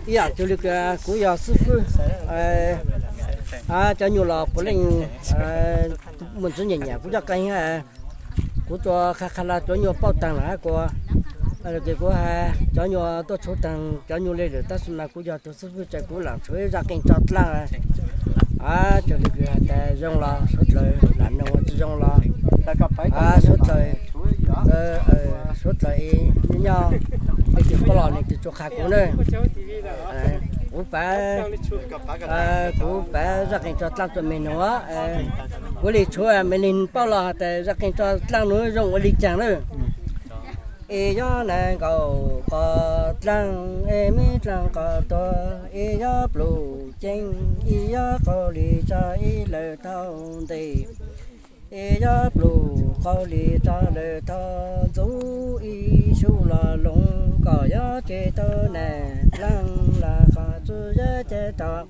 Ib yam cuag li kuv yog xib fwb, cov nyuag los puav leej muaj ntxwv nyiam nyiam kuv coj qee. Kuv tsuas qha qha los cov nyuag pauj taag lawm hab kuv, kuv has cov nyuag tuaj tshuav taag cov nyuag le lwm tab sis mas kuv yog tus xib fwb ces kuv lam tshuav ib zaj qee tso dlaab. Cuag li kuv has tas zoo los suav dlawg, lam noog tsi zoo los suav dlawg, suav dlawg nyob, leej twg paub los leej twg tsuas qha kuv na. Kuv pav, kuv pav zaj qee tso dlaab rua mej noog. Kuv le tshuav mej le paub los has tas zaj qee tso dlaab nuav zoo ua le caag na. Ib yob nees nkaum qhov dlaab, ib mib dlaab qhov tuag, ib yob pluj ceeb, ib yob qaug li tsaj, ib lawm thaub ntej. Ib yob pluj qaug li tsaj lawm thaub ntxuv, ib sub los loov kom yob tsi tau neeg dlaab los qhov tsi yob ca tom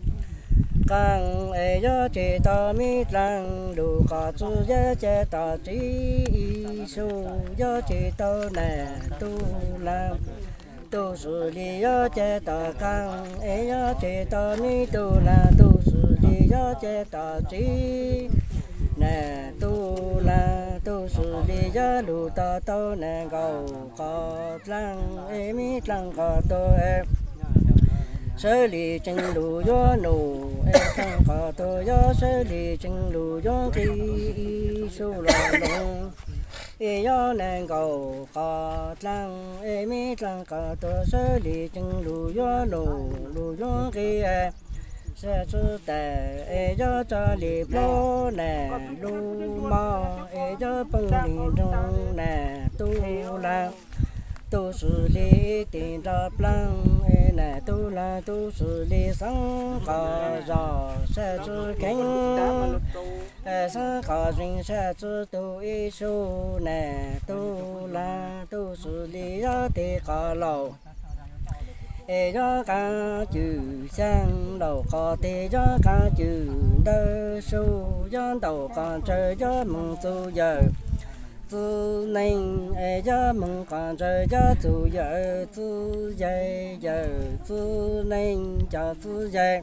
qaab, es yob tsi tau mib dlaab lug qhov tsi yob ca tom txiv, ib sub yob tsi tau neeg tub laag tub xwm li yob ca tom qaab, es yob tsi tau mib tub laag tub xwm li yob ca tom txiv. Neeg tub laag tub xwm li yob lug tau tau nees nkaum qhov dlaab, es mib dlaab qhov tuag, sawv li tsees lug yuav num, es dlaab qhov tuag yob sawv li tsees lug yuav nqi, ib sub los loov. Ib yob nees nkaum qhov dlaab, es mib dlaab qhov tuag sawv li tsees lug yuav num lug yuav nqi, sab tsw tas es yob tso li plub neeg lub mog, es yob poob li nroog neeg tub laag tub xwm li ib tig nrov plaab, es neeg tub laag tub xwm li xeeb qhov zog sab tsw kheev, xeeb qhov zeeg sab tsw tug, ib sub neeg tub laag tub xwm li yob tig qhov laus, es yob qaab cwm xyaa laus qhov tig yob qaab cwm ntawd sub, yob ntaus qhov ntswg yob moog txug yawm txiv neej, es yob moog qhov ntswg yob txug yawm txiv yaig, yawm txiv neej cov txiv yaig.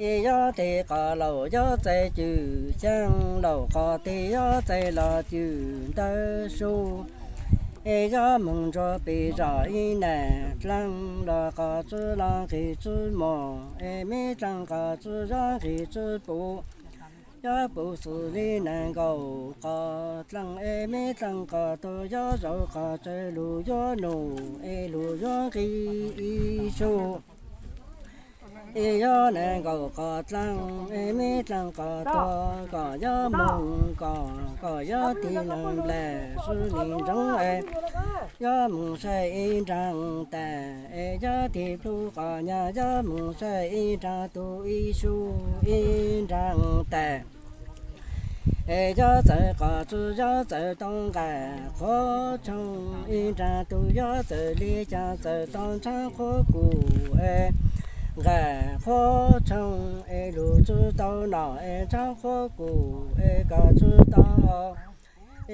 Es yob tig qhov laus yob txais cwm xyaa laus qhov tig yob txais los cwm ntawd sub, es yob moog ntsuag pes zog ib neeg dlaab los qhov tsi los nqi tsi mog, es mib dlaab qhov tsi yob nqi tsi puv. Yob puv xws li nees nkaum qhov dlaab, es mib dlaab qhov tuag yob zaum qhov tsaws lug yuav num es lug yuav nqi, ib sub. Es yob nees nkaum qhov dlaab, es mib dlaab qhov tuag kom yob moog kom, kom yob tig lug nplaig sib li ntsoov es yob moog saib ib nraag tas, es yob tig plub qhov nyuag yob moog saib ib nraag tug, ib sub ib nraag tas. Es yob txawm qhov tsi yob txawm tau nqaim qhuav tshooj, ib nraag tug yob txawm li cas txawm tau ntshaab qhuav kum es nqaim qhuav tshooj, es lug tsi tau nom es ntshaab qhuav kum es kom tsi tau hau.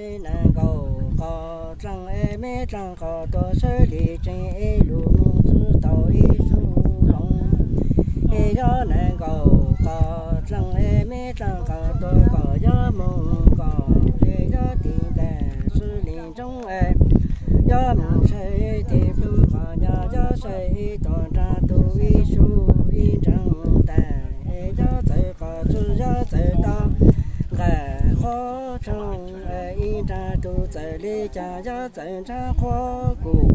Es nees nkaum qhov dlaab, es mib dlaab qhov tuag sawv li tsees es lug moog tsi tau ib sub loov. Es yob nees nkaum qhov dlaab, es mib dlaab qhov tuag kom yob moog kom, es yob tig nplaig sib li ntsoov es yob moog saib tig plub qhov nyuag yob saib ib tug nraag tug, ib sub ib nraag tas. Es yob txawm qhov tsi yob txawm tau nqaim qhuav tshooj, ib nraag tug txawm li cas yob txawm ntshaab qhuav kum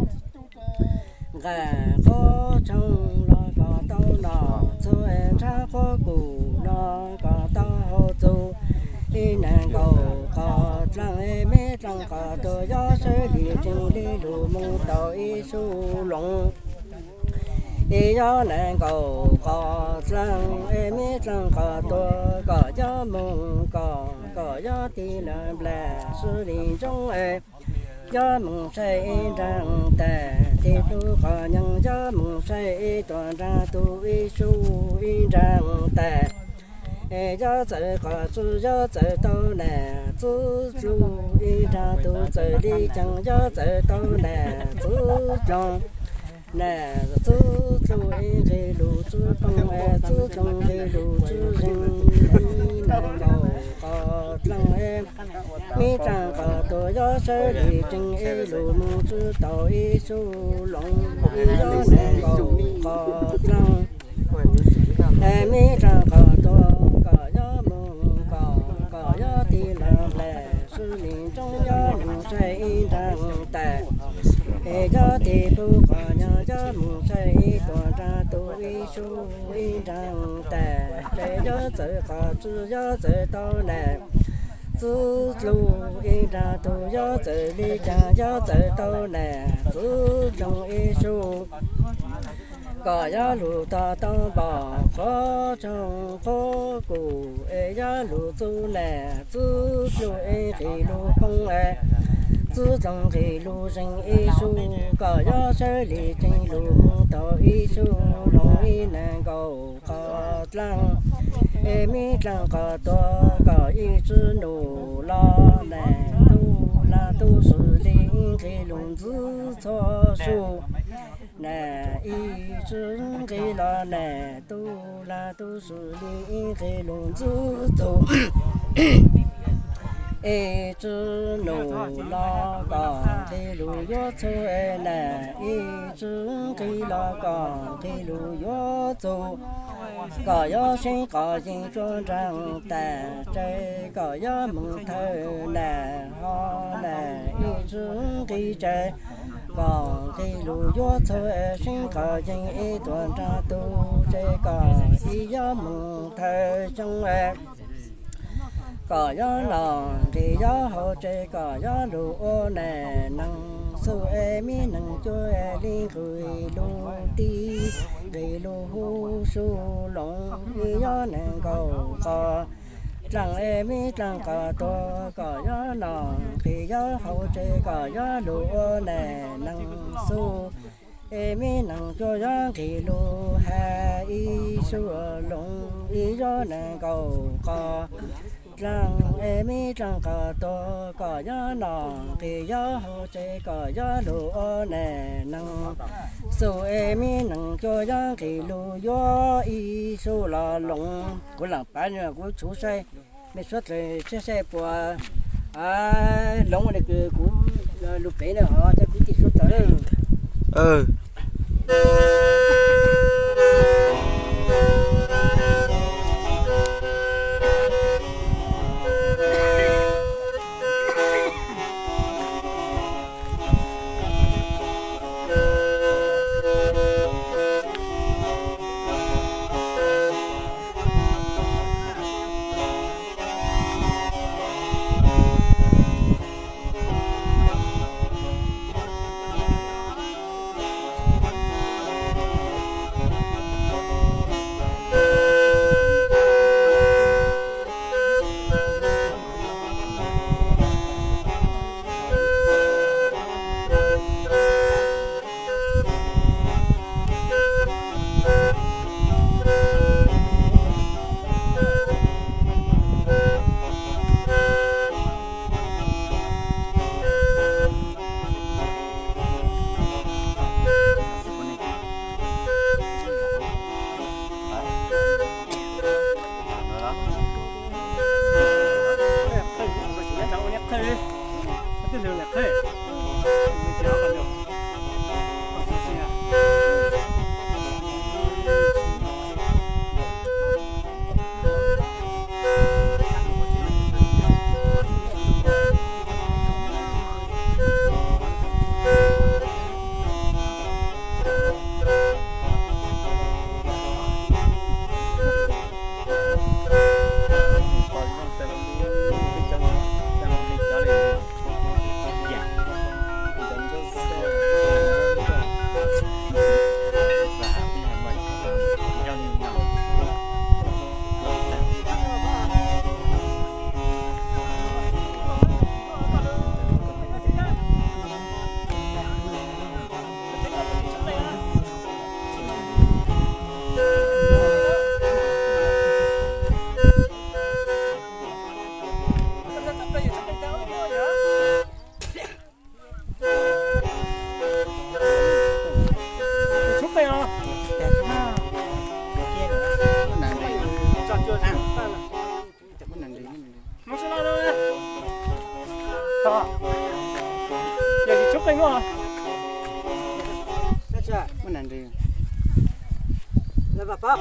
nqaim qhuav tshooj los kom tau nom txhua, ntshaab qhuav kum los kom tau hau txug. Es nees nkaum qhov dlaab, es mib dlaab qhov tuag yob sawv li tsees li lug moog tau ib sub loov. Es yob nees nkaum qhov dlaab, es mib dlaab qhov tuag kom yob moog kom, kom yob tig lug nplaig sib li ntsoov es yob moog saib ib nraag tas, tig plub qhov nyuag yob moog saib ib tug nraag tug, ib sub ib nraag tas. Es yob txawm qhov tsi yob txawm tau nam txwv dlug, ib nraag tug txawm li cas yob txawm tau nam txwv dloog. na, txwb dlub ib nqis lus txwb poob, txwb dloo nqis lus txwb zeeg, ib neeg nkaus qos dlaaj, mib dlaaj qos tuag, yog sawv li tsees ib lus moog txwb tau ib sub loov, ib yog neeg nkaus qos dlaaj, mib dlaaj qos tuag kom yog moog kom kom yog tig lug nplej, sib li ntsoov yog moog saib ib nraag tais, es yog tig pub qos nyob yog moog saib ib tuam nraag tug ib sub ib nraag tais, ces yog txawv qos txwb yog txawv tau na, txwb dlub ib nraag tug yog txawv li caag yog txawv tau na, txwb dloo ib sub kom yog lug tog tau npaum qhov tshooj qhov kum, es yog lug txub na, txwb dlub ib nqis lug poob, txwb dloo nqis lug zeeg ib sub kom yog sawv li tsees lug moog tau ib sub loov, ib neeg nkaus qos dlaaj, es mib dlaaj qos tuag kom ib tswv num los na, tub lag tub xwm li ib nqis lug ntxub txhua sub na, ib tswv nqis los na, tub lag tub xwm li ib nqis lug ntxub txug ib tswv num los kom nqis lug yuav txug na, ib tswv nqis los kom nqis lug yuav txug kom yog seeb qos yeej tsuab nraag tais, ces kom yog moog thawj na, ho na, ib tswv nqis ces kom nqis lug yuav txug seeb qos yeej ib tuam nraag tug, ces kom ib yog moog thawj xyoo kom yog nom nqis yog haus, ces kom yog lug ua na, neeg xub es mib neeg cuab li nqis lug tib, nqis lug huv sub loov, ib yog neeg nkaus qos dlaaj es mib dlaaj qos tuag kom yog nom nqis yog haus, ces kom yog lug ua na, neeg xub es mib neeg cuab yog nqis lug hab ib sub loov, ib yog neeg nkaus qos dlaaj es mib dlaaj qos tuag kom yog nom nqis yog haus, ces kom yog lug ua na, neeg xub es mib neeg cuab yog nqis lug yuav ib sub los loov. Kuv laam pav kuv tshwv saib, mej suav dlawg saib puas loov le kws kuv lug pem na, hov saib kuv tig suav dlawg. Muaj nas nrig. Lawv pab pab.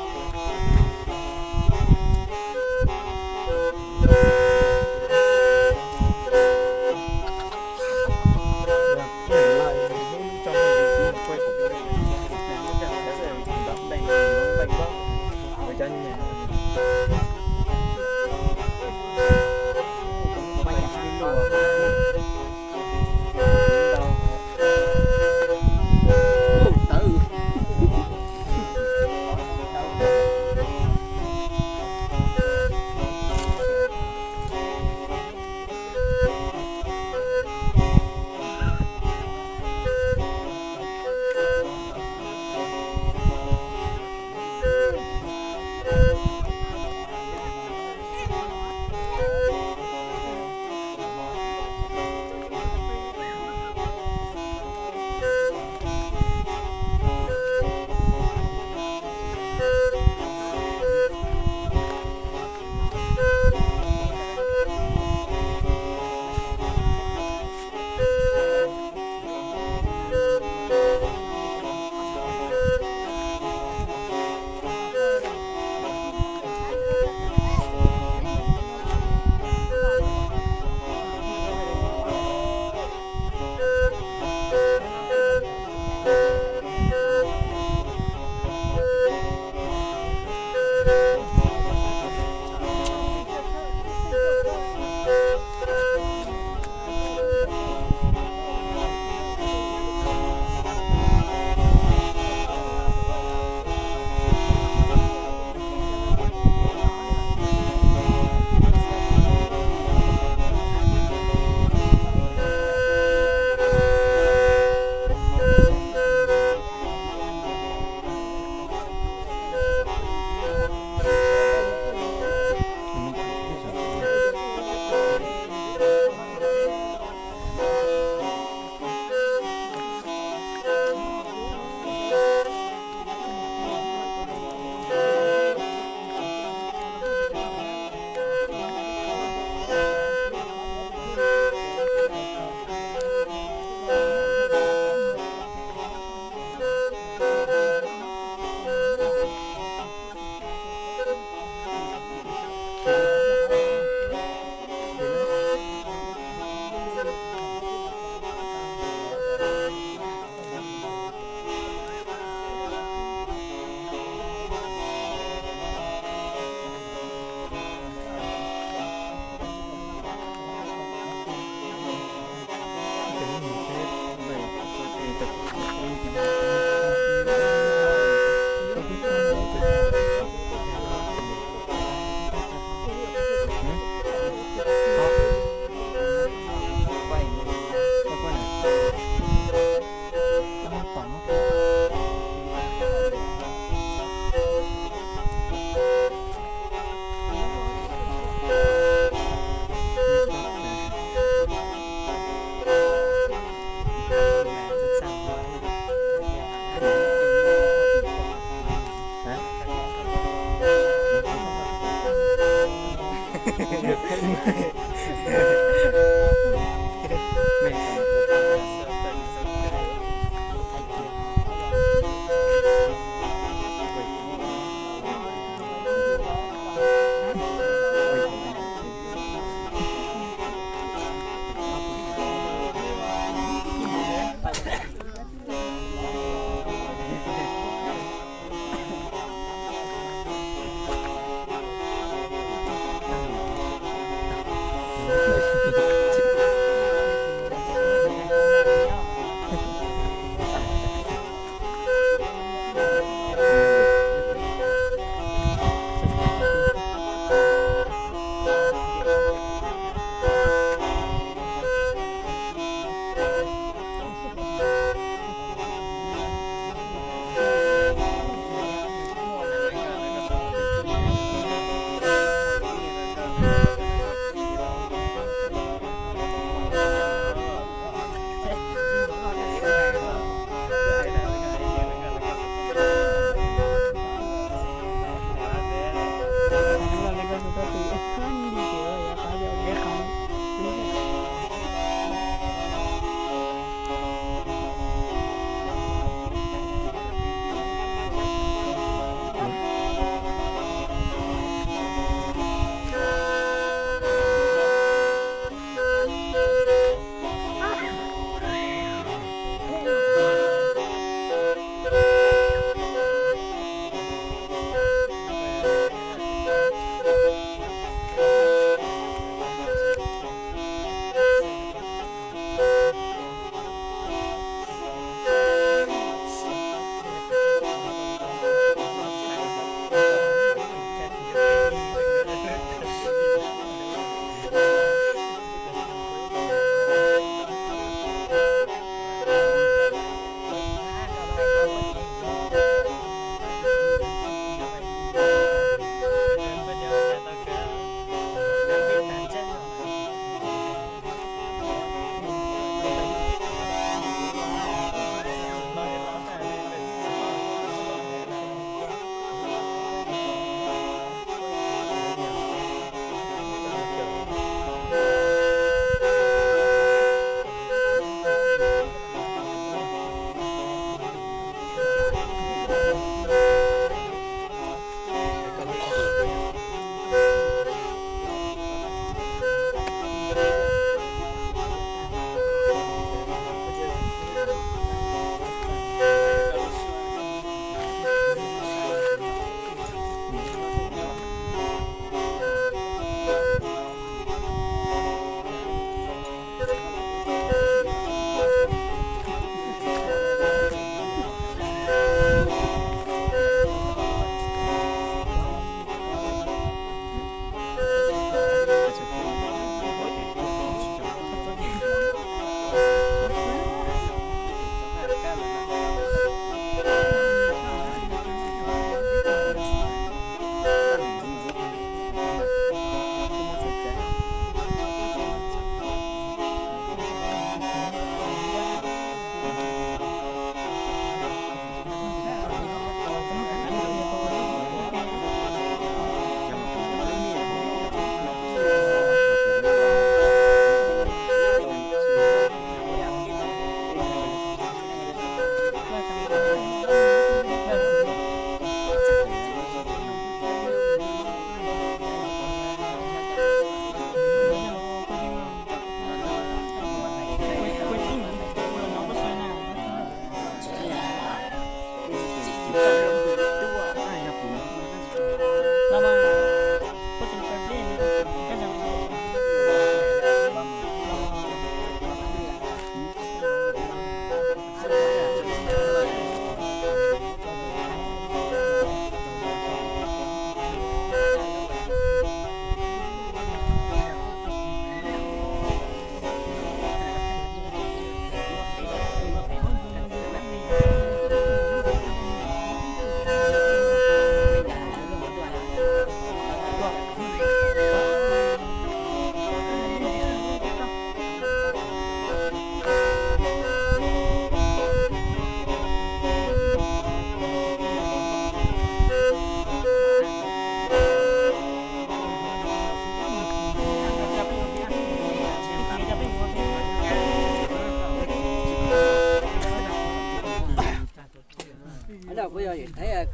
Yog Yawm Thaib,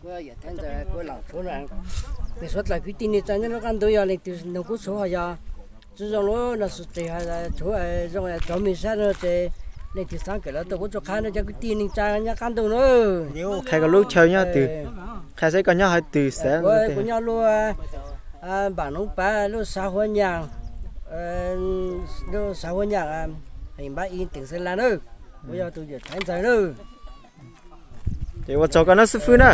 kuv Yawm Thaib Ntxawm, kuv Laum Tshuav, nws suav dlawg kwv tij neej tsa nyob lub qab ntuj, yog leej twg nug kuv tshuav ho yog tsi zoo lub no xwb, tes tshuav zoo cov me sab no ces leej twg xav kawm los tuaj kuv tshuav qhab no cov kwv tij neej tsa nyob qab ntuj na. Qhia koj lub chaw nyob twg, qhia saib koj nyob hauv twg xav. Kuv nyob lub Npam Noob Pav, lub xav Huab Nyaj, lub xav Huab Nyaj, him Npab Ib, teem Xeeb Laj na. Kuv yog tus Yawm Thaib Ntxawg na. Ces ua tsaug koj nawb xib fwb na.